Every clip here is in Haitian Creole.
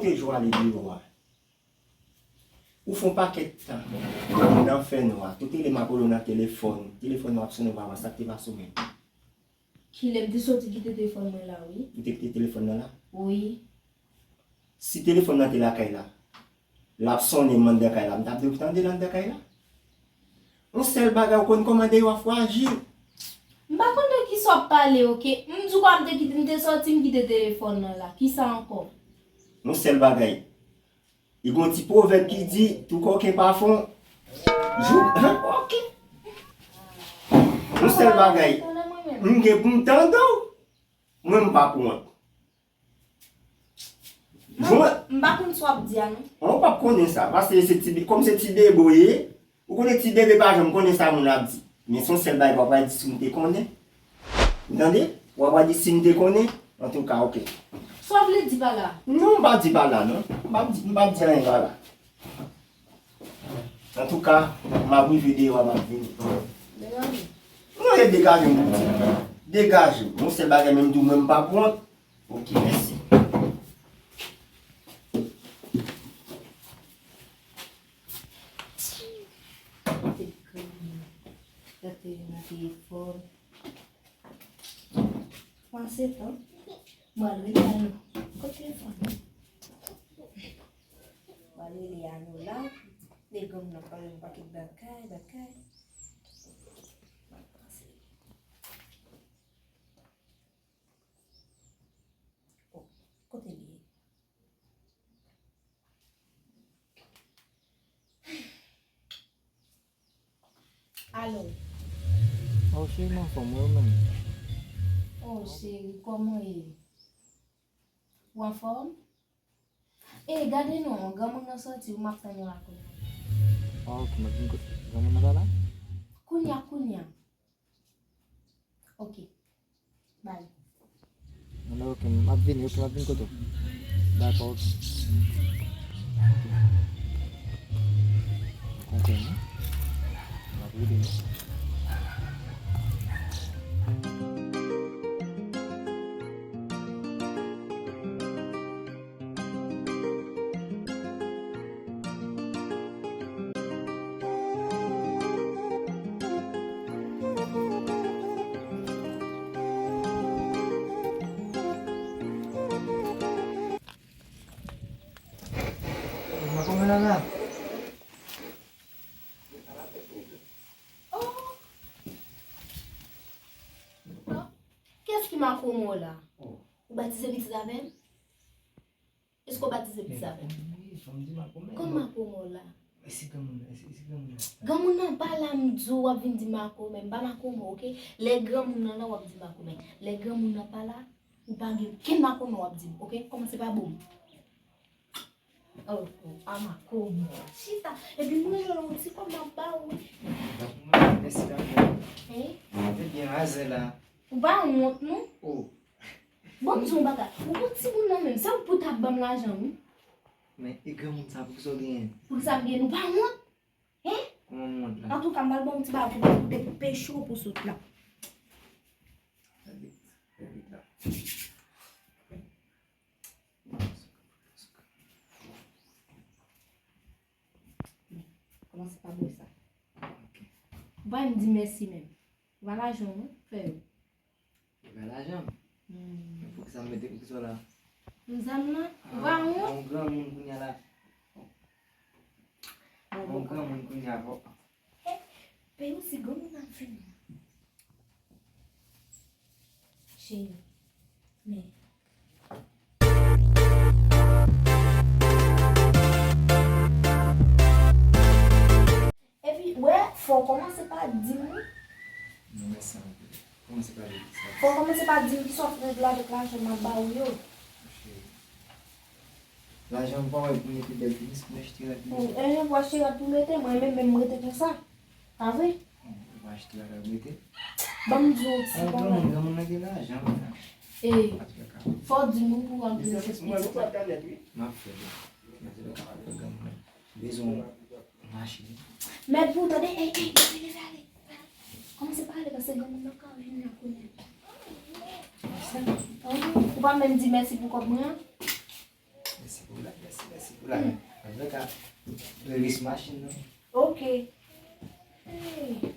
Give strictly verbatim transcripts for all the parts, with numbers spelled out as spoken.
Te jou ale biwo a. Ou fè yon pakèt tan. Ou nan fènwa. Tout ele m ap rele w nan telefòn. Telefòn nan ap sonnen, ou pa wè sa k te pase w menm. Kilè m te soti kite telefòn mwen la, wi. Ou te kite telefòn nan la? Wi. Si telefòn nan te lakay la, l ap sonnen, m anndan kay la, m t ap di w tande l anndan kay la. Yon sèl bagay, ou konn kòman deyò a frajil. M pa konn de kisa w ap pale, oke? M di w kwa m te kite, m te soti, m kite telefòn nan la. Kisa ankò? Yon sèl bagay. Li gon ti pwovèb ki di, tou kòken pa fon jou, oke. Yon sèl bagay, m gen pou m tande w, mwen m p ap wont. M pa konn sa w ap di a, non. Ou p ap konnen sa, paske se ti, kòm se ti bebe w ye, ou konnen ti bebe pa janm konnen sa moun ap di. Men se yon sèl bagay w ap pral di si m te konnen. Ou tande? W ap pral di si m te konnen. Antouka, oke. Sa w vle di pa la? Non, m pa di pa la, non. M pa di, m pa di anyen pa la. Antouka, m ap rive deyò a, m ap vini. Degaje. Non, e degaje m pou di. Degaje m. Yon sèl bagay, menm di w mwen m p ap wont. Oke, mèsi. Kote granmoun nan? Gade nan telefòn. Panse tan. Mwen al rele Ano. Kote telefòn nan? Mwen al rele Ano la. Lè granmoun nan pale yon pakèt bagay, bagay. Mwen al panse. Oh, kote li ye? Alo. Oh, cheri, m anfòm, wi, ou menm? Oh, cheri, kòman w ye? Ou anfòm? E, gade non, granmoun nan soti, m ap tann ou la kounye a. Ah, ok, m ap vin kote. Granmoun nan pa la? Kounye a, kounye a. Ok. Bay. Anben, ok, m ap vini, ok, m ap vin kote w. Dakò, ok. Ok. M konprann, wi. M ap rele nou. Oh! Kiyès ki makomo la? Ou batize pitit avè l? Èske w batize pitit avè l? Wi, fò m di makomè. Kòman makomo la? E si granmoun nan, e si, e si granmoun nan? Granmoun nan pa la, m di w, w ap vin di makomè. M pa makomo, ok? Lè granmoun nan la, w ap di makomè. Lè granmoun nan pa la, ou pa gen okenn makomè w ap di m, ok? Kòmanse pa bo m. Oh, oh, a makomè. Chita. Epi mwen jwenn yon ti kòb m ap ba ou, wi. Mèsi, dakò. Hein? Ebyen, azè la. Ou pa wont, non? Oh. Bon, m di yon bagay. Ou gon timoun nan menm, se ou pou t ap ban m lajan, wi. Men, e granmoun sa, poukisa w genyen? Poukisa m genyen? Ou pa wont? Hein? Kòman m wont la? Antouka, m pral ba w yon ti bagay pou, pou dekoupe cho pou sot la. Fè vit, fè vit la. Kòmanse pa bwè sa. Ok. Ou pa menm di mèsi menm. Ou pa lajan w, non, fè yo. Ou pa lajan m? Hmm. Men poukisa m mete, poukisa w la? Zam nan, ou pa wont? Ah, yon granmoun kounye a la. Yon granmoun kounye a, bon. Peye w si granmoun nan vini. Cheri, men. Epi, wè, fò w kòmanse pa di m, wi. Non, mèsi anpil. Kòmanse pa di sa. Fò w kòmanse pa di m kisa w ap regle avèk lajan m ap ba w yo. Cheri. Lajan m pa wè pou mete bèl tenis pou m achte rad pou mete. Enhen, pou achte rad pou mete, mwen menm, menm m rete konsa. Pa vre? Ou pa achte rad pou mete? Ban m di w yon ti bagay. Granmoun, granmoun nan gen lajan, wi. E, fò w di m pou w al pou mete pitit la. M ap fè l. Mete l ka fè granmoun nan. Bezwen yon machin. Mèt pou w tande, ey, ey, leve, leve, ale. Kòmanse pale, paske granmoun nan ka vini la kounye a. Ou pa menm di mèsi pou kòb mwen an? Mèsi pou la. Pou la, antouka, release machin nan. Ok. Hey.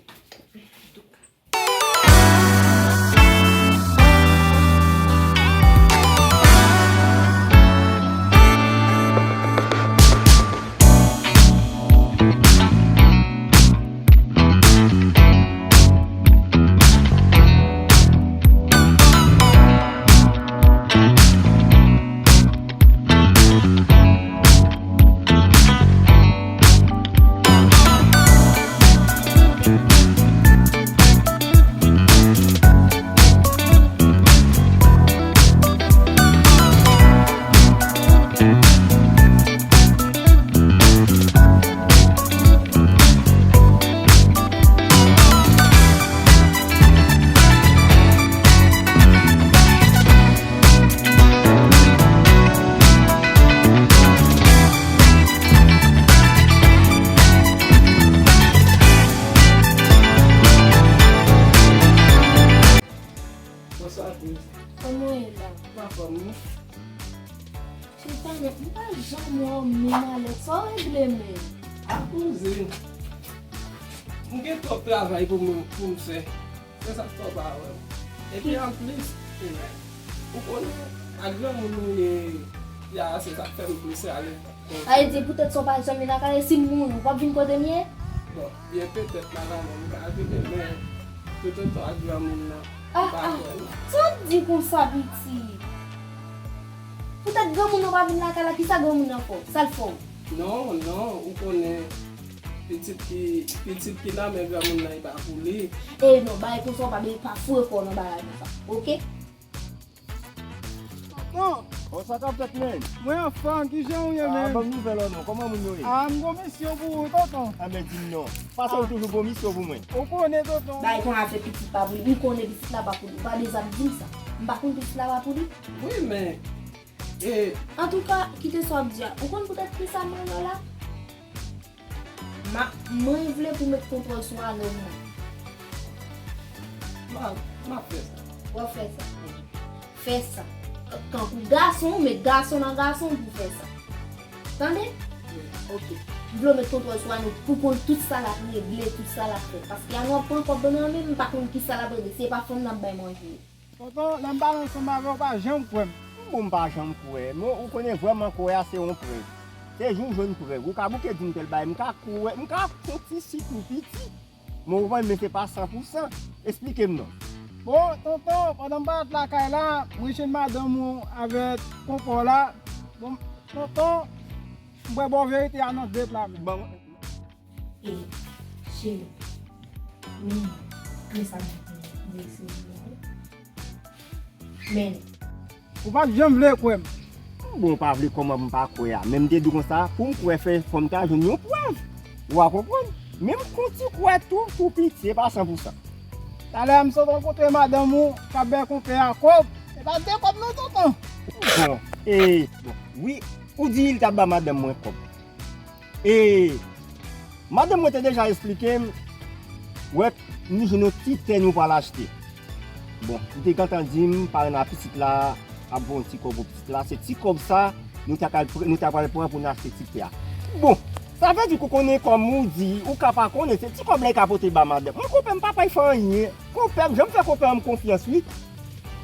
Bonswa, Chris. Kòman w ye la? M anfòm, wi. Chita nèt, m pa janm wè w menm alèz. Sa w regle menm? A koze. M gen twòp travay pou mwen, pou m fè. Se sa k fè w pa wè m. Epi anplis, ou konnen, ak granmoun nou ye, ya, se sa k fè m plis alèz. Sa vle di poutèt sa w pa janm vin lakay, si m mouri, w p ap vin kote m ye? Bon, byen petèt lakay mwen, m ka vini, men toutotan ak granmoun nan, m pa kwè non. Sa w di konsa, pitit? Poutèt granmoun nan pa vin lakay la, kisa granmoun nan fè w? Sa l fè w? Non, non, ou konnen, pitit ki, pitit ki nan men granmoun nan, li pa pou li. E non, bagay konsa, w pa bezwen pa foure kò w nan bagay konsa, oke? Tonton! Oh, sa k ap fèt, menm? Mwen anfòm, kijan w ye, menm? Ah, ban m nouvèl ou non, kòman moun yo ye? Ah, m gon misyon pou ou, tonton. Ah, men di m non. Paske ou toujou gon misyon pou mwen. Ou konnen, tonton. Bay konn afè pitit pa pou li. M konnen pitit la pa pou li. Ou pa bezwen ap di m sa. M pa konn pitit la pa pou li. Wi, men, e, antouka, kite sa w ap di a. Ou konn poutèt kisa m rele w la? Ma, mwen vle pou w met kontwòl sou Arnaud mwen. M a, m ap fè sa. W ap fè sa. Fè sa. K-, kankou gason, ou met gason nan gason pou fè sa. Tande? Wi. Oke. M vle w met kontwòl sou Arnaud pou konn tout sa l ap regle, tout sa l ap fè. Paske Arnaud ap pran kòb nan men m, m pa konn kisa l ap regle. Se pa fanm nan ap bay manje. Tonton, lè m pale ansanm avè w, w pa janm kwè m. Bon, m pa janm kwè. Men ou konnen vrèman kwè a se yon prèv. Se jou w jwenn prèv. Ou ka bouke di m tèl bagay, m ka kwè, m ka fè yon ti si tou piti. Men ou konprann, men se pa san pou san. Esplike m non. Bon, tonton, pandan m pa t lakay la, mwen jwenn madanm ou avèk konpè w la. Bon, tonton, m prè ba w verite a nan dèt la menm. Bon. E, cheri, men, men sa m di, di se vre. Men. Ou pa t janm vle kwè m. Bon, ou pa vle kòman m pa kwè a. Men m te di w konsa, pou m kwè fè, fò m ta jwenn yon prèv. Ou a konprann? Men m konn ti kwè tou, tou piti, se pa san pou san. Talè a m sot rankontre madanm ou, k ap bay konpè a kòb. Se pa de kòb non, tonton. Bon, e, bon, wi, ou di l t ap ba madanm mwen kòb. E madanm mwen te deja esplike m, wè, nou jwenn yon ti tè nou pral achte. Bon, li te gentan di m, parenn a pitit la ap voye yon ti kòb pou pitit la. Se ti kòb sa, nou ta pral pr-, nou ta pral pran pou n achte ti tè a. Bon, sa vle di ke w konnen kòm ou di, ou ka pa konnen, se ti kòb la li ka pote ba madanm. Mwen, konpè m pa pral fè anyen. Konpè m, jan m fè konpè m konfyans, wi.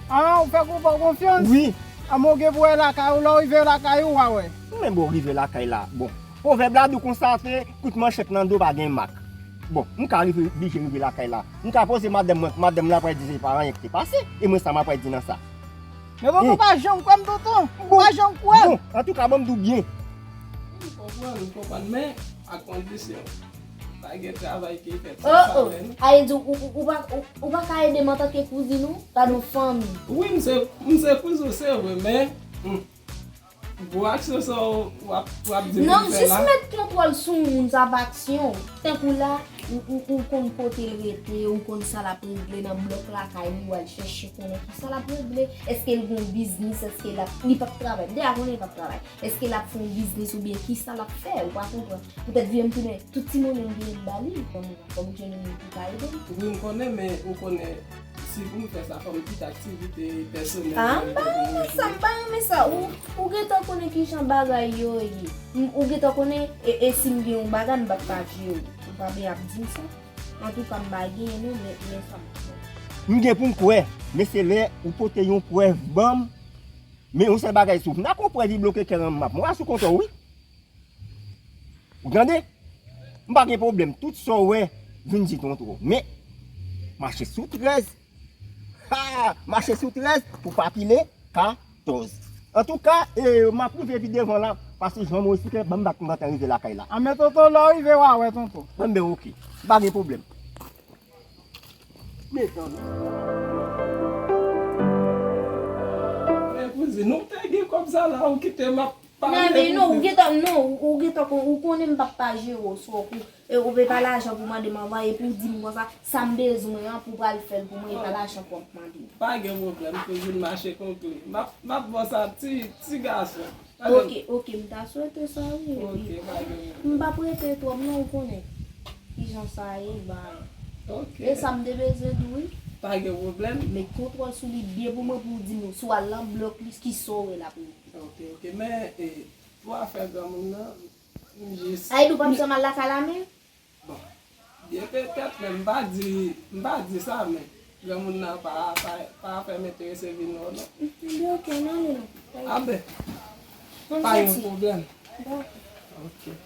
Ah, ou fè konpè w konfyans? Wi. Ah, men w gen pou w wè lakay ou, lè w rive lakay ou, w a wè. Men bon, rive lakay la. Bon, pwovèb la di w konsa, se kout manchèt nan do pa gen mak. Bon, m ka rive, blije rive lakay la. M ka poze madanm mwen, madanm la pral di se pa anyen ki te pase, e mwen sa m ap pral di nan sa. Men tonton, ou pa janm kwè m, tonton. Ou pa janm kwè m. Bon, antouka, ban m di w byen. M konprann, m konprann, men ak kondisyon. Pa gen travay ki fèt san salè, non. A, e di, ou, ou, ou pa, ou, ou pa ka ede m antanke kouzin ou? Gade yon fanmi. Wi, m se, m se kouzin w, se vre, men, hmm, gwo aksyon sa w, w ap, w ap di pou m fè la. Non, jis met kontwòl sou moun, sa pa aksyon. Tankou la, ou, ou, ou konn kote l rete, ou konn sa l ap regle nan blòk lakay li, w al chèche konnen kisa l ap regle. Èske l gen yon biznis, èske l ap, li p ap travay. M deja konnen li p ap travay. Èske l ap fè yon biznis oubyen kisa l ap fè? Ou pa konprann. Poutèt vye m tounen, tout ti monnen m genyen m ba li. Kòm, kòm m jwenn moun ki ka ede m. Wi, m konnen, men ou konnen, Si pou m fè sa, fò m kite aktivite pèsonèl. Ah, m pa renmen sa, m pa renmen sa. Ou, ou gentan konnen kijan bagay yo ye. M- Ou gentan konnen, e, e si m gen yon bagay, m p ap pa jere w. Ou pa byen ap di m sa. Antouka, m pa genyen non, men, men sa m fè. M gen pou m kwè, men se lè ou pote yon prèv ban m, men yon sèl bagay sou. M dakò prèv li bloke kè m ap mwa sou kont ou, wi. Ou tande? M pa gen pwoblèm. Tout sa w wè, vin di Tontò. Men, mache sou trèz. Ha! Mache sou trèz pou pa pile katòz. Antouka, e, m ap rive pi devan la, paske jan m esplike, ban m bat m gentan rive lakay la. A men Tontò, lè w rive, w a wè Tontò. Bon, ben, oke. M pa gen pwoblèm. Mezanmi. Men kouzin, ou te gen kòb sa la, ou kite m ap pale. Non, men non, ou gentan, non, ou, ou gentan kon, ou konnen m p ap pa jere w, so, ou, e, ou pe pa lajan pou mande m anvan, epi w di m konsa, sa m bezwen an, pou pral fè l pou mwen, e pa lajan pou w ap mande m. Pa gen pwoblèm, kouzin, mache konkli. M ap, m ap ba w sa, ti, ti gason. Oke, oke, m ta swete sa, wi, epi m p ap rete twòp non, ou konnen kijan sa ye, bay. E sa m te bezwen tou, wi. Pa gen pwoblèm. Met kontwòl sou li byen pou mwen, pou w di m, si w al nan blòk li, kisa w wè l ap rete. Oke, oke, men, e, pou afè granmoun nan, m jis. Ayid ou p ap janm al lakay la, men? Bon, byen petèt, men m pa di, m pa di sa, men granmoun nan pa, pa, pa fè m enterese vin wè w non. Ebyen, oke, n ale non. A ben, pa gen pwoblèm. Dakò. Oke.